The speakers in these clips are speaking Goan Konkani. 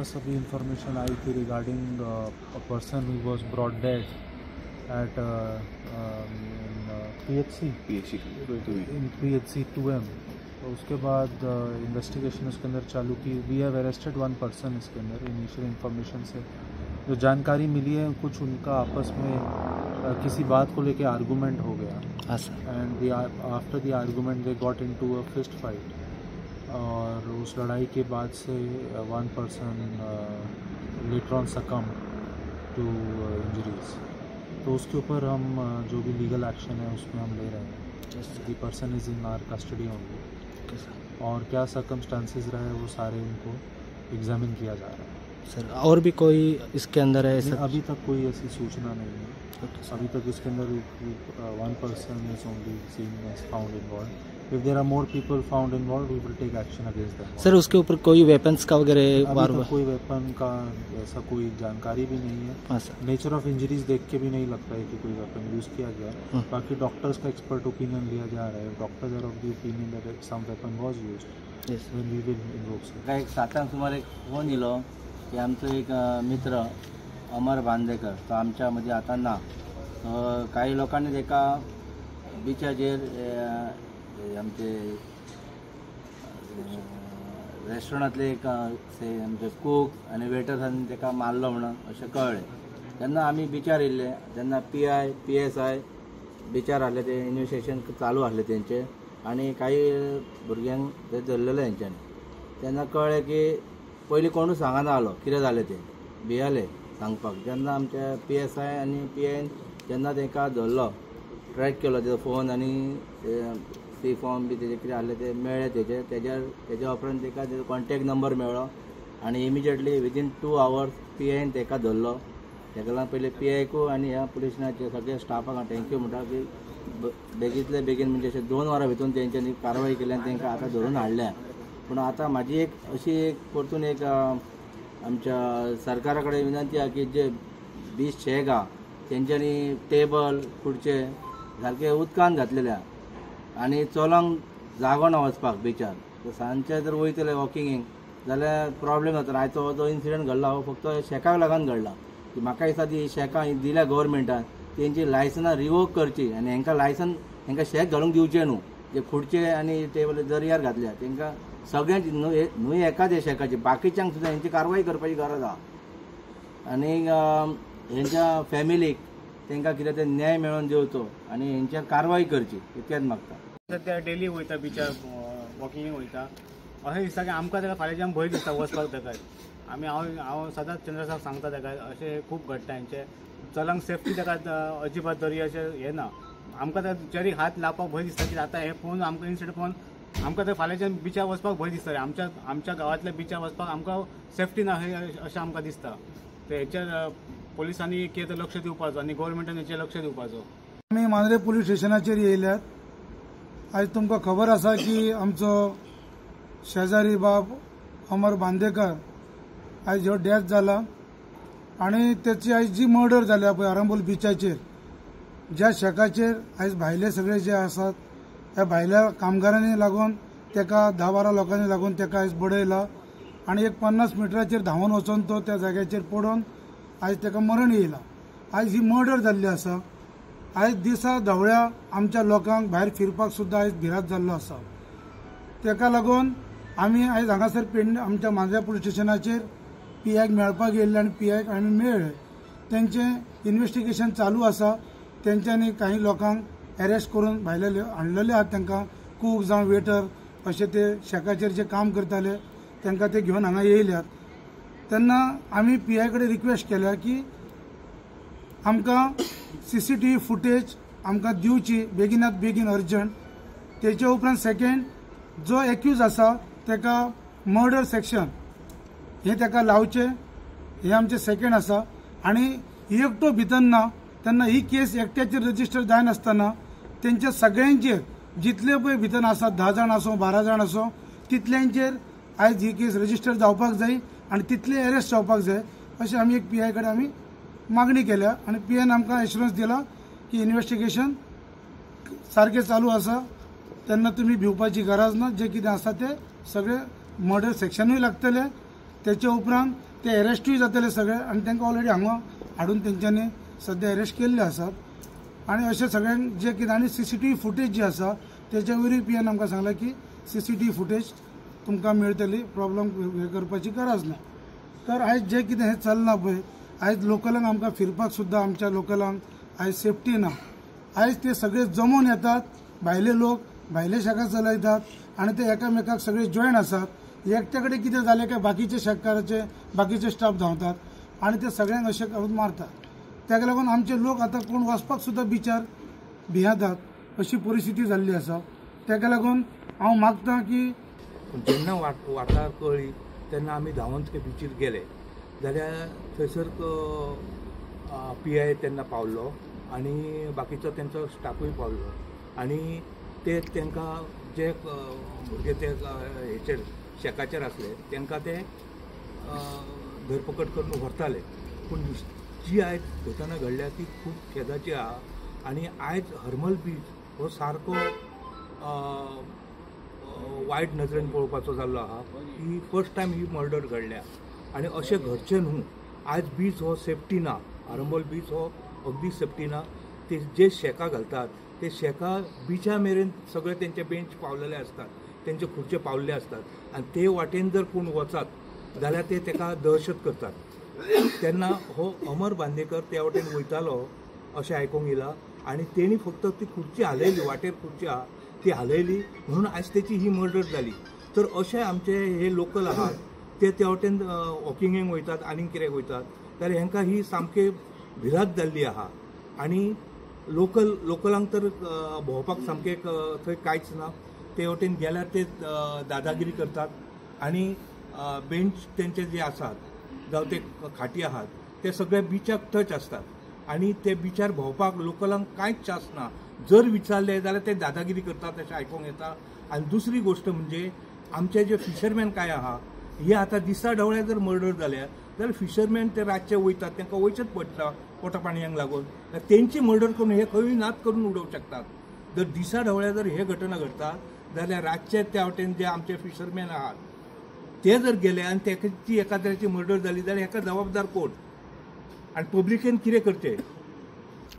पास अभी इंफॉर्मेशन आई थी regarding a person who was brought dead at PHC in PHC 2M। तो उसके बाद इन्वेस्टिगेशन उसके अंदर चालू की। We have arrested one person. इसके अंदर इनिशियल इंफॉर्मेशन से जो जानकारी मिली है, कुछ उनका आपस में किसी बात को लेके आर्गूमेंट हो Gaya and after the argument they got into a fist fight और उस लड़ाई के बाद से one person later on succumb to injuries. तो उसके ऊपर हम जो भी लीगल एक्शन है उसमें हम ले रहे हैं। The person is in our custody only. और क्या सर्कमस्टांसेस रहे वो सारे उनको एग्जामिन किया जा रहा है। सर, और भी कोई इसके अंदर है? नहीं, अभी तक कोई ऐसी सूचना नहीं है। अभी तक इसके अंदर one person is only seen as found involve. If there are more people found involved, we will take action against them. Sir, उसके ऊपर कोई वेपन्स का वगैरह? अभी तक कोई वेपन का ऐसा कोई जानकारी भी नहीं है। हाँ सर। नेचर ऑफ इंजरीज देख के भी नहीं लगता है कि कोई वेपन यूज़ किया गया है। बाकी डॉक्टर्स का एक्सपर्ट ओपिनियन लिया जा रहा है। Doctors are of the opinion that some weapon was used, then we will invoke. म्हाका एक 7 सुमार एक फोन येयलो की आमचो एक मित्र अमर बांदेकर तो आमच्या मदीं आतां ना। काही लोकांनी ताका बिचाचेर आमचे रेस्टॉरंटांतले एक आमचे कूक आनी वेटर्सांनी ताका मारलो म्हणून अशें कळ्ळें। तेन्ना आमी बिचार येयल्ले तेन्ना PI PSI बिचार आहले, ते इन्वेस्टिगेशन चालू आहलें तेंचें आनी काही भुरग्यांक ते धरलेले तेंच्यांनी। तेन्ना कळ्ळें की पयलीं कोणूच सांगना आहलो कितें जालें तें, भियाले सांगपाक। जेन्ना आमच्या PSI आनी PIन जेन्ना तांकां धरलो, ट्रॅक केलो तेजो फोन आनी सी फॉर्म बी तेजे कितें आहलें ते मेळ्ळें तेजे तेज्या उपरांत ताका तेजो कॉन्टेक्ट नंबर मेळ्ळो आनी इमिजिएटली विदीन 2 आवर्स PIन ताका धरलो। ताका लागून पयलीं PIकू आनी ह्या पुलीस स्टेशनाचे सगळे स्टाफाक हांव thank you म्हणटा की बेगींतले बेगीन म्हणजे अशें 2 वरां भितून तेंच्यांनी कारवाय केली आनी तांकां आतां धरून हाडल्या। पूण आतां म्हाजी एक अशी एक परतून एक आमच्या सरकारा कडेन विनंती आहा की जे बीच शेक आहा तेंच्यांनी टेबल खुर्चे सारके उदकान घातलेले आहा आनी चलोंक जागो ना वचपाक बिचार। सांजचे जर वयतले वॉकिंगेक जाल्यार प्रॉब्लेम जाता। आयचो जो इन्सिडंट घडला हो फक्त शेकाक लागून घडला। की म्हाका दिसता ती शेकां ही दिल्या गव्हर्मेंटान तेंची लायसनां रिवोक करची आनी हेंकां लायसन हेंकां शेक घालूंक दिवचें न्हू। जे खुर्चे आनी टेबल दर्यार घातल्या तेंकां सगळ्यांची न्हू एकाच हे शेकाची, बाकीच्यांक सुद्दां हेंची कारवाय करपाची गरज आहा। आनी हेंच्या फॅमिलीक तांकां कितें ते न्याय मेळोवन दिवचो आनी हेंचेर कारवाय करची इतकेंच मागता। सद्या डेली वयता बिचार वॉकिंग वयता, अशें दिसता की आमकां ताका फाल्यांच्यान भंय दिसता वचपाक ताका। आमी हांव सदांच चंद्र साहेब सांगता ताका अशें खूब घडटा हेंचें, चलंक सेफ्टी ताका अजिबात दर्याचेर हें ना। आमकां त्या जेरीक हात लावपाक भंय दिसता की आतां हें पळोवन आमकां इन्सिडंट पळोवन आमकां ते फाल्यांच्यान बिचार वचपाक भंय दिसता। आमच्या गांवांतल्या बिचार वचपाक आमकां सेफ्टी ना अशें आमकां दिसता। ते हेचेर पोलिसांनी कितें लक्ष दिवपाचो आनी गव्हर्मेंटान हेचेर लक्ष दिवपाचो। आमी मांद्रे पुलीस स्टेशनाचेर येयल्यात। आयज तुमकां खबर आसा की आमचो शेजारी बाब अमर बांदेकर आयज हो डेथ जाला आनी तेची आयज जी मर्डर जाल्या पळय आरांबोल बिचाचेर, ज्या शेकाचेर आयज भायले सगळे जे आसात ह्या भायल्या कामगारांनी लागून तेका 10-12 लोकांनी लागून तेका आयज बडयला आनी एक 50 मिटराचेर धांवन वचून तो त्या जाग्याचेर पडून आयज तेका मरण येयला। आयज ही मर्डर जाल्ली आसा। आयज दिसा धवळ्या आमच्या लोकांक भायर फिरपाक सुद्दां आयज भिरांत जाल्लो आसा। तेका लागून आमी आयज हांगासर पेडणे आमच्या मांद्र्या पुलीस स्टेशनाचेर PIक मेळपाक येयल्ले आनी PIक आमी मेळ्ळे। तेंचें इन्वेस्टिगेशन चालू आसा। तेंच्यांनी काही लोकांक अरेस्ट करून भायले हाडलेले आहात। तांकां कूक जावं वेटर अशें ते शेकाचेर जे काम करताले तांकां ते घेवन हांगा येयल्यात। तेन्ना आमी PI कडेन रिक्वेस्ट केल्या की आमकां CCTV footage आमकां दिवची बेगिनात बेगीन अर्जंट। तेचे उपरांत सेकेंड जो एक्यूज आसा ताका मर्डर सेक्शन हें ताका लावचें, हें आमचें सेकेंड आसा। आनी एकटो भितर ना तेन्ना ही केस एकट्याचेर रजिस्टर जायनासतना तेंच्या सगळ्यांचेर जितले पळय भितर आसा 10 जाण आसूं 12 जाण आसूं तितल्यांचेर आयज ही केस रजिस्टर जावपाक जाय आनी तितले अरेस्ट जावपाक जाय अशें आमी एक PI कडेन आमी मागणी केल्या आनी PIन आमकां एश्युरन्स दिला की इन्वेस्टिगेशन सारकें चालू आसा, तेन्ना तुमी भिवपाची गरज ना। जें कितें आसा तें सगळें मर्डर सेक्शनूय लागतलें तेच्या उपरांत ते एरेस्टूय जातले सगळे आनी तांकां ऑलरेडी हांगा हाडून तेंच्यांनी सद्या एरेस्ट केल्ले आसात. आनी अशें सगळ्यांक जे कितें आनी CCTV footage जी आसा तेच्या वयरूय पीएन आमकां सांगलां की CCTV footage तुमकां मेळटली, प्रॉब्लम हे करपाची गरज ना. तर आयज जें कितें हें चल्लां पळय, आयज लोकलांक आमकां फिरपाक सुद्दां आमच्या लोकलांक आयज सेफ्टी ना. आयज ते सगळे जमून येतात, भायले लोक भायले शाखा चलयतात आनी ते एकामेकाक सगळे जॉयन आसात. एकट्या कडेन कितें जालें काय बाकीचे शेतकाराचे बाकीचे स्टाफ धांवतात आनी ते सगळ्यांक अशें करून मारतात. ताका लागून आमचे लोक आतां कोण वचपाक सुद्दां बिचार भियेतात अशी परिस्थिती जाल्ली आसा. ताका लागून हांव मागता की जेन्ना वाठार कळ्ळी तेन्ना आमी धांवन थंय बिचीर गेले जाल्यार थंयसर PI तेन्ना पावलो आनी बाकीचो तेंचो स्टाफूय पावलो आनी ते तांकां जे भुरगे ते हेचेर शेकाचेर आसले तांकां ते धरपकड करून व्हरताले. पूण जी आयज घटना घडल्या ती खूब खेदाची आहा आनी आयज हरमल बीच हो सारको वायट नदरेन पळोवपाचो जाल्लो आहा की फर्स्ट टायम ही मर्डर घडल्या आनी अशें घडचें न्हू. आयज बीच हो सेफ्टी ना, आरंबोल बीच हो अगदी सेफ्टी ना. ते जे शेकां घालतात ते शेकां बिचा मेरेन सगळे तेंचे बेंच पावलेले आसतात, तेंचे खुर्चे पावल्ले आसतात आनी ते वाटेन जर कोण वचत जाल्यार ते तेका दहशत करतात. तेन्ना हो अमर बांदेकर त्या वाटेन वयतालो अशें आयकूंक येयलां आनी तेणी फक्त ती खुर्ची हालयली, वाटेर खुर्ची आहा ती हालयली म्हणून आयज तेची ही मर्डर जाली. तर अशे आमचे हे लोकल आहात ते त्या वाटेन वॉकिंगेक वयतात आनीक कित्याक वयतात जाल्यार हेंकां ही सामकी भिरांत जाल्ली आहा आनी लोकलांक तर भोंवपाक सामकें थंय कांयच ना. ते वटेन गेल्यार ते दादागिरी करतात आनी बेंच तेंचे जे आसात जावं ते खाटी आहात ते सगळे बिचाक टच आसतात आनी ते बिचार भोंवपाक लोकलांक कांयच चान्स ना. जर विचारले जाल्यार ते दादागिरी करतात अशें आयकूंक येता. आनी दुसरी गोश्ट म्हणजे आमचे जे फिशरमॅन काय आहा हे आतां दिसा ढवळ्या जर मर्डर जाल्या जाल्यार फिशरमॅन ते रातचे वयतात, तांकां वयचेच पडटा पोटा पाणयांक लागून, तेंची मर्डर करून हे खंयूय नात करून उडोवंक शकतात. जर दिसा ढवळ्या जर हे घटना घडटा जाल्यार रातचे त्या वटेन जे आमचे फिशरमॅन आहात ते जर गेले आनी तेची एकाद्र्याची मर्डर जाली जाल्यार हेका जबाबदार कोण आनी पब्लिकेन कितें करचें?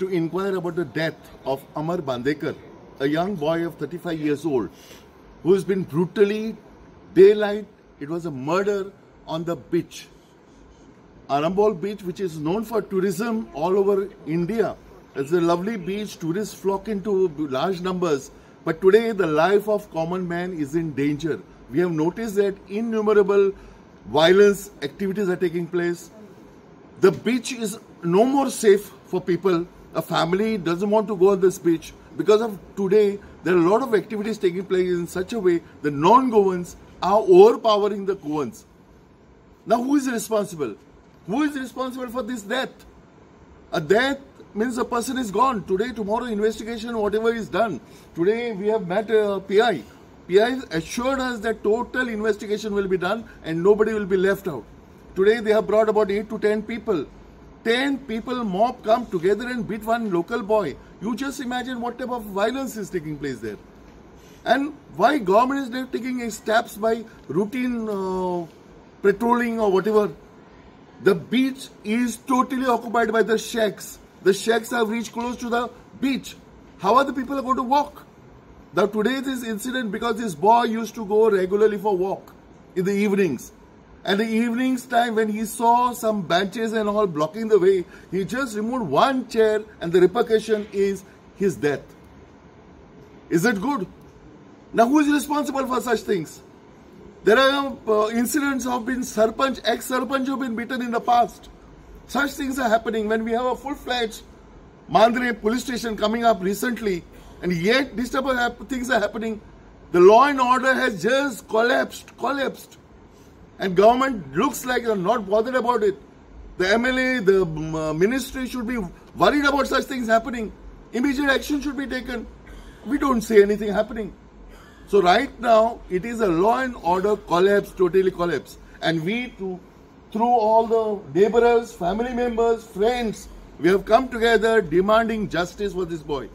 To inquire about the death of Amar Bandekar, a young boy of 35 years old, who has been brutally, daylight, it was a murder on the beach. Arambol Beach, which is known for tourism all over India. It's a lovely beach, tourists flock into large numbers. But today, the life of common man is in danger. We have noticed that innumerable violence activities are taking place. The beach is no more safe for people. A family doesn't want to go on this beach because of today there are a lot of activities taking place in such a way the non-Goans are overpowering the Goans. Now who is responsible? Who is responsible for this death? A death means a person is gone. Today, tomorrow, investigation, whatever is done. Today we have met PI. PI assured us that total investigation will be done and nobody will be left out. Today they have brought about 8 to 10 people. 10 people mob come together and beat one local boy. You just imagine what type of violence is taking place there. And why government is not taking steps by routine patrolling or whatever. The beach is totally occupied by the shacks. The shacks have reached close to the beach. How are the people going to walk? Now today this incident, because this boy used to go regularly for walk in the evenings. And the evenings time when he saw some benches and all blocking the way, he just removed one chair and the repercussion is his death. Is it good? Now who is responsible for such things? There are incidents of been sarpanch, ex-sarpanch who have been beaten in the past. Such things are happening when we have a full-fledged Mandre police station coming up recently, and yet this type of things are happening. The law and order has just collapsed. And government looks like they're not bothered about it. The MLA, the ministry should be worried about such things happening. Immediate action should be taken. We don't see anything happening. So right now, it is a law and order collapse, totally collapse. And we, too, through all the neighbors, family members, friends, we have come together demanding justice for this boy.